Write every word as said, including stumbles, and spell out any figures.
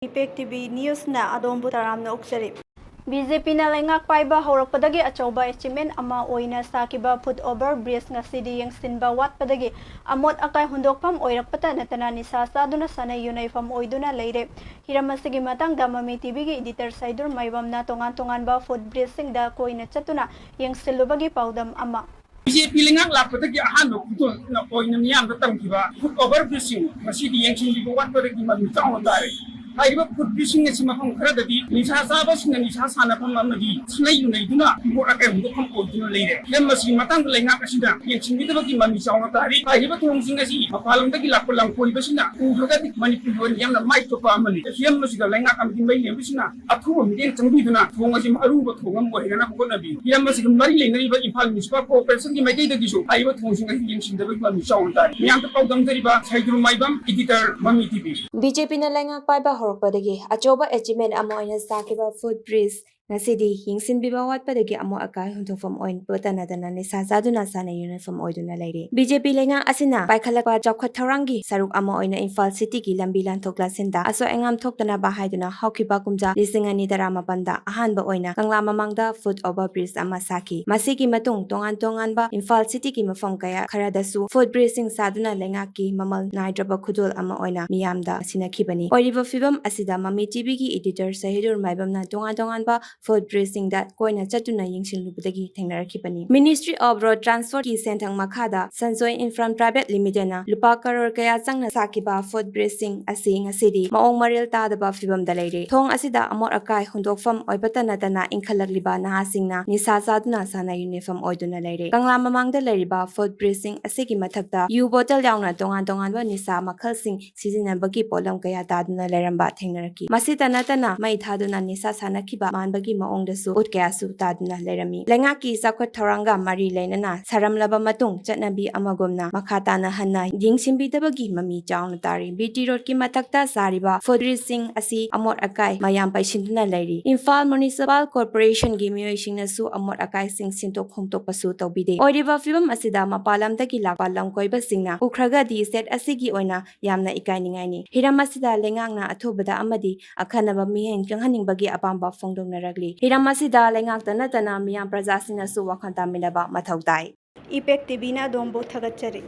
Impact TV ꯅ꯭ꯌꯨꯁꯅ ꯑꯗꯣꯝꯕꯨ ꯇꯔꯥꯝꯅ ꯑꯣꯛꯆꯔꯤ꯫ B J ꯄꯤꯅ ꯂꯩꯉꯥꯛ ꯄꯥꯏꯕ ꯍꯧꯔꯛꯄꯗꯒꯤ ꯑꯆꯧꯕ ꯑꯦꯆꯤꯞꯃꯦꯟ ꯑꯃ ꯑꯣꯏꯅ ꯁꯥꯈꯤꯕ ꯐꯨꯠ ꯑꯣꯚꯔ ꯕ꯭ꯔꯤꯖ ꯉꯁꯤꯗꯤ ꯌꯦꯡꯁꯤꯟꯕ ꯋꯥꯠꯄꯗꯒꯤ ꯑꯃꯣꯠ ꯑꯀꯥꯏ ꯍꯨꯟꯗꯣꯛꯐꯝ ꯑꯣꯏꯔꯛꯄꯇ ꯅꯠꯇꯅ ꯅꯤꯁꯥ ꯆꯥꯗꯨꯅ ꯁꯥꯟꯅ ꯌꯨꯅꯩꯐꯝ ꯑꯣꯏꯗꯨꯅ ꯂꯩꯔꯦ꯫ ꯍꯤꯔꯝ ꯑꯁꯤꯒꯤ ꯃꯇꯥꯡꯗ ꯃꯃꯤ ꯇꯤꯚꯤꯒꯤ ꯏꯗꯤꯇꯔ ꯁꯩꯗꯨꯔ ꯃꯥꯏꯕꯝꯅ ꯇꯣꯉꯥꯟ ꯇꯣꯉꯥꯟꯕ ꯐꯨꯠ ꯕ꯭ꯔꯤꯖꯁꯤꯡꯗ ꯀꯣꯏꯅ ꯆꯠꯇꯨꯅ ꯌꯦꯡꯁꯤꯜꯂꯨꯕꯒꯤ ꯄꯥꯎꯗꯝ ꯑꯃ꯫ ꯕꯤ ꯖꯦ ꯄꯤ ꯂꯩꯉꯥꯛ ꯂꯥꯛꯄꯗꯒꯤ ꯑꯍꯥꯟꯕ ꯈꯨꯗꯣꯜ ꯑꯣꯏꯅ ꯃꯤꯌꯥꯝꯗ ꯇꯝꯈꯤꯕ ꯐꯨꯠ ꯑꯣꯚꯔ ꯕ꯭ꯔꯤꯖꯁꯤꯡ ꯉꯁꯤꯗꯤ ꯌꯦꯡꯁꯤꯟꯕꯤꯕ ꯋꯥꯠꯄꯗꯒꯤ ꯃꯃꯤ ꯆꯥꯎꯅ ꯇꯥꯔꯦ꯫ ꯍꯥꯏꯔꯤꯕ ꯐꯨꯠ ꯕ꯭ꯔꯤꯖꯁꯤꯡ ꯑꯁꯤ ꯃꯐꯝ ꯈꯔꯗꯗꯤ ꯅꯤꯁꯥ ꯆꯥꯕꯁꯤꯡꯅ ꯅꯤꯁꯥ ꯁꯥꯟꯅꯐꯝ ꯑꯃꯗꯤ ꯁꯤꯅꯩ ꯌꯨꯅꯩꯗꯨꯅ ꯑꯃꯣꯠ ꯑꯀꯥꯏ ꯍꯨꯟꯗꯣꯛꯐꯝ ꯑꯣꯏꯗꯨꯅ ꯂꯩꯔꯦ꯫ ꯍꯤꯔꯝ ꯑꯁꯤꯒꯤ ꯃꯇꯥꯡꯗ ꯂꯩꯉꯥꯛ ꯑꯁꯤꯅ ꯌꯦꯡꯁꯤꯟꯕꯤꯗꯕꯒꯤ ꯃꯃꯤ ꯆꯥꯎꯅ ꯇꯥꯔꯤ꯫ ꯍꯥꯏꯔꯤꯕ ꯊꯣꯡꯁꯤꯡ ꯑꯁꯤ ꯃꯄꯥꯟ ꯂꯝꯗꯒꯤ ꯂꯥꯛꯄ ꯂꯝꯀꯣꯏꯕꯁꯤꯡꯅ ꯎꯈ꯭ꯔꯒꯗꯤ ꯃꯅꯤꯄꯨꯔꯒꯤ ꯑꯣꯏꯅ ꯌꯥꯝꯅ ꯃꯥꯏ ꯊꯣꯛꯄ ꯑꯃꯅꯤ꯫ ꯍꯤꯔꯝ ꯑꯁꯤꯗ ꯂꯩꯉꯥꯛ ꯑꯃꯗꯤ ꯃꯩ ꯂꯦꯝꯕꯁꯤꯡꯅ ꯑꯊꯨꯕ ꯃꯤꯠꯌꯦꯡ ꯆꯪꯕꯤꯗꯨꯅ ꯊꯣꯡ ꯑꯁꯤ ꯑꯔꯨꯕ ꯊꯣꯡ ꯑꯃ ꯑꯣꯏꯍꯟꯅꯕ ꯍꯣꯠꯅꯕꯤꯌꯨ꯫ ꯍꯤꯔꯝ ꯑꯁꯤꯒ ꯃꯔꯤ ꯂꯩꯅꯔꯤꯕ ꯏꯝꯐꯥꯜ ꯃ꯭ꯌꯨꯅꯤꯁꯤꯄꯥꯜ ꯀꯣꯔꯄꯣꯔꯦꯁꯟꯒꯤ ꯃꯥꯏꯀꯩꯗꯒꯤꯁꯨ ꯍꯥꯏꯔꯤꯕ ꯊꯣꯡꯁꯤꯡ ꯑꯁꯤ ꯌꯦꯡꯁꯤꯟꯗꯕꯒꯤ ꯃꯃꯤ ꯆꯥꯎꯅ ꯇꯥꯔꯤ꯫ ꯃꯤꯌꯥꯝꯗ ꯄꯥꯎꯗꯝꯖꯔꯤꯕ ꯁꯩꯗꯨꯔ ꯃꯥꯏꯕꯝ, ꯏꯗꯤꯇꯔ, ꯃꯃꯤ ꯇꯤꯚꯤ꯫ ꯕꯤ ꯖꯦ ꯄꯤꯅ ꯂꯩꯉꯥꯛ ꯄꯥꯏꯕ ꯍꯧꯔꯛꯄꯗꯒꯤ ꯑꯆꯧꯕ ꯑꯦꯆꯤꯞꯃꯦꯟ ꯑꯃ ꯑꯣꯏꯅ ꯁꯥꯈꯤꯕ ꯐꯨꯠ ꯕ꯭ꯔꯤꯖ ꯉꯁꯤꯗꯤ ꯌꯦꯡꯁꯤꯟꯕꯤꯕ ꯋꯥꯠꯄꯗꯒꯤ ꯑꯃꯣꯠ ꯑꯀꯥꯏ ꯍꯨꯟꯗꯣꯛꯐꯝ ꯑꯣꯏꯕꯇ ꯅꯠꯇꯅ ꯅꯤꯁꯥ ꯆꯥꯗꯨꯅ ꯁꯥꯟꯅ ꯌꯨꯅꯐꯝ ꯑꯣꯏꯗꯨꯅ ꯂꯩꯔꯦ꯫ ꯕꯤ ꯖꯦ ꯄꯤ ꯂꯩꯉꯥꯛ ꯑꯁꯤꯅ ꯄꯥꯏꯈꯠꯂꯛꯄ ꯆꯥꯎꯈꯠ ꯊꯧꯔꯥꯡꯒꯤ ꯁꯔꯨꯛ ꯑꯃ ꯑꯣꯏꯅ ꯏꯝꯐꯥꯜ ꯁꯤꯇꯤꯒꯤ ꯂꯝꯕꯤ ꯂꯥꯟꯊꯣꯛ ꯂꯥꯟꯁꯤꯟꯗ ꯑꯁꯣꯏ ꯑꯉꯥꯝ ꯊꯣꯛꯇꯅꯕ ꯍꯥꯏꯗꯨꯅ ꯍꯧꯈꯤꯕ ꯀꯨꯝꯖꯥ ꯂꯤꯁꯤꯡ ꯑꯅꯤ ꯇꯔꯥꯃꯥꯄꯟꯗ ꯑꯍꯥꯟꯕ ꯑꯣꯏꯅ ꯀꯪꯂꯥ ꯃꯃꯥꯡꯗ ꯐꯨꯠ ꯑꯣꯚꯔ ꯕ꯭ꯔꯤꯖ ꯑꯃ ꯁꯥꯈꯤ꯫ ꯃꯁꯤꯒꯤ ꯃꯇꯨꯡ ꯇꯣꯉꯥꯟ ꯇꯣꯉꯥꯟꯕ ꯏꯝꯐꯥꯜ ꯁꯤꯇꯤꯒꯤ ꯃꯐꯝ ꯀꯌꯥ ꯈꯔꯗꯁꯨ ꯐꯨꯠ ꯕ꯭ꯔꯤꯖꯁꯤꯡ ꯁꯥꯗꯨꯅ ꯂꯩꯉꯥꯛꯀꯤ ꯃꯃꯜ ꯅꯥꯏꯗ꯭ꯔꯕ ꯈꯨꯗꯣꯜ ꯑꯃ ꯑꯣꯏꯅ ꯃꯤꯌꯥꯝꯗ ꯁꯤꯟꯅꯈꯤꯕꯅꯤ꯫ ꯑꯣꯏꯔꯤꯕ ꯐꯤꯕꯝ ꯑꯁꯤꯗ ꯃꯃꯤ ꯇꯤꯚꯤꯒꯤ ꯏꯗꯤꯇꯔ ꯁꯍꯤꯗꯨꯔ ꯃꯥꯏꯕꯝꯅ ꯇꯣꯉꯥꯟ ꯇꯣꯉꯥꯟꯕ ꯐꯨꯠ ꯕ꯭ꯔꯤꯖꯁꯤꯡꯗ ꯀꯣꯏꯅ ꯆꯠꯇꯨꯅ ꯌꯦꯡꯁꯤꯜꯂꯨꯕꯗꯒꯤ ꯊꯦꯡꯅꯔꯛꯈꯤꯕꯅꯤ꯫ Ministry of Road Transportꯀꯤ ꯁꯦꯟꯊꯪ ꯃꯈꯥꯗ ꯁꯟꯖꯣꯏ Infra Private Limitedꯅ ꯂꯨꯄꯥ ꯀꯔꯣꯔ ꯀꯌꯥ ꯆꯪꯅ ꯁꯥꯈꯤꯕ ꯐꯨꯠ ꯕ꯭ꯔꯤꯖꯁꯤꯡ ꯑꯁꯤ ꯉꯁꯤꯗꯤ ꯃꯑꯣꯡ ꯃꯔꯤꯜ ꯇꯥꯗꯕ ꯐꯤꯕꯝꯗ ꯂꯩꯔꯦ꯫ ꯊꯣꯡ ꯑꯁꯤꯗ ꯑꯃꯣꯠ ꯑꯀꯥꯏ ꯍꯨꯟꯗꯣꯛꯐꯝ ꯑꯣꯏꯕꯇ ꯅꯠꯇꯅ ꯏꯟꯈꯠꯂꯛꯂꯤꯕ ꯅꯍꯥꯁꯤꯡꯅ ꯅꯤꯁꯥ ꯆꯥꯗꯨꯅ ꯁꯥꯟꯅ ꯌꯨꯅꯤꯐꯣꯔꯝ ꯑꯣꯏꯗꯨꯅ ꯂꯩꯔꯦ꯫ ꯀꯪꯂꯥ ꯃꯃꯥꯡꯗ ꯂꯩꯔꯤꯕ ꯐꯨꯠ ꯕ꯭ꯔꯤꯖꯁꯤꯡ ꯑꯁꯤꯒꯤ ꯃꯊꯛꯇ ꯌꯨ ꯕꯣꯇꯜ ꯌꯥꯎꯅ ꯇꯣꯉꯥꯟ ꯇꯣꯉꯥꯟꯕ ꯅꯤꯁꯥ ꯃꯈꯜꯁꯤꯡ ꯁꯤꯖꯤꯟꯅꯕꯒꯤ ꯄꯣꯠꯂꯝ ꯀꯌꯥ ꯇꯥꯗꯨꯅ ꯂꯩꯔꯝꯕ ꯊꯦꯡꯅꯔꯛꯈꯤ꯫ ꯃꯁꯤꯇ ꯅꯠꯇꯅ ꯃꯩ ꯊꯥꯗꯨꯅ ꯅꯤꯁꯥ ꯁꯥꯟꯅꯈꯤꯕ ꯃꯥꯟꯕꯒꯤ ꯃꯑꯣꯡꯗꯁꯨ ꯎꯠ ꯀꯌꯥꯁꯨ ꯇꯥꯗꯨꯅ ꯂꯩꯔꯝꯃꯤ꯫ ꯂꯩꯉꯥꯛꯀꯤ ꯆꯥꯎꯈꯠ ꯊꯧꯔꯥꯡꯒ ꯃꯔꯤ ꯂꯩꯅꯅ ꯁꯥꯔꯝꯂꯕ ꯃꯇꯨꯡ ꯆꯠꯅꯕꯤ ꯑꯃꯒꯨꯝꯅ ꯃꯈꯥ ꯇꯥꯅ ꯍꯟꯅ ꯌꯦꯡꯁꯤꯟꯕꯤꯗꯕꯒꯤ ꯃꯃꯤ ꯆꯥꯎꯅ ꯇꯥꯔꯤ꯫ ꯕꯤ ꯇꯤ ꯔꯣꯗꯀꯤ ꯃꯊꯛꯇ ꯁꯥꯔꯤꯕ ꯐꯨꯠꯔꯤꯁꯤꯡ ꯑꯁꯤ ꯑꯃꯣꯠ ꯑꯀꯥꯏ ꯃꯌꯥꯝ ꯄꯩꯁꯤꯟꯗꯨꯅ ꯂꯩꯔꯤ꯫ ꯏꯝꯐꯥꯜ ꯃ꯭ꯌꯨꯅꯤꯁꯤꯄꯥꯜ ꯀꯣꯔꯄꯣꯔꯦꯁꯟꯒꯤ ꯃꯤꯑꯣꯏꯁꯤꯡꯅꯁꯨ ꯑꯃꯣꯠ ꯑꯀꯥꯏꯁꯤꯡ ꯁꯤꯟꯗꯣꯛ ꯈꯣꯝꯗꯣꯛꯄꯁꯨ ꯇꯧꯕꯤꯗꯦ꯫ ꯑꯣꯏꯔꯤꯕ ꯐꯤꯕꯝ ꯑꯁꯤꯗ ꯃꯄꯥꯟ ꯂꯝꯗꯒꯤ ꯂꯥꯛꯄ ꯂꯝꯀꯣꯏꯕꯁꯤꯡꯅ ꯎꯈ꯭ꯔꯒꯗꯤ ꯁ꯭ꯇꯦꯠ ꯑꯁꯤꯒꯤ ꯑꯣꯏꯅ ꯌꯥꯝꯅ ꯏꯀꯥꯏꯅꯤꯡꯉꯥꯏꯅꯤ꯫ ꯍꯤꯔꯝ ꯑꯁꯤꯗ ꯂꯩꯉꯥꯛꯅ ꯑꯊꯨꯕꯗ ꯑꯃꯗꯤ ꯑꯈꯟꯅꯕ ꯃꯤꯠꯌꯦꯡ ꯆꯪꯍꯟꯅꯤꯡꯕꯒꯤ ꯑꯄꯥꯝꯕ ꯐꯣꯡꯗꯣꯛꯅꯔꯛꯂꯤ꯫ ꯍꯤꯔꯝ ꯑꯁꯤꯗ ꯂꯩꯉꯥꯛꯇ ꯅꯠꯇꯅ ꯃꯤꯌꯥꯝ ꯄ꯭ꯔꯖꯥꯁꯤꯡꯅꯁꯨ ꯋꯥꯈꯜ ꯇꯥꯃꯤꯟꯅꯕ ꯃꯊꯧ ꯇꯥꯏ꯫ ꯏꯄꯦꯛ ꯇꯤꯚꯤꯅ ꯑꯗꯣꯝꯕꯨ ꯊꯥꯒꯠꯆꯔꯤ꯫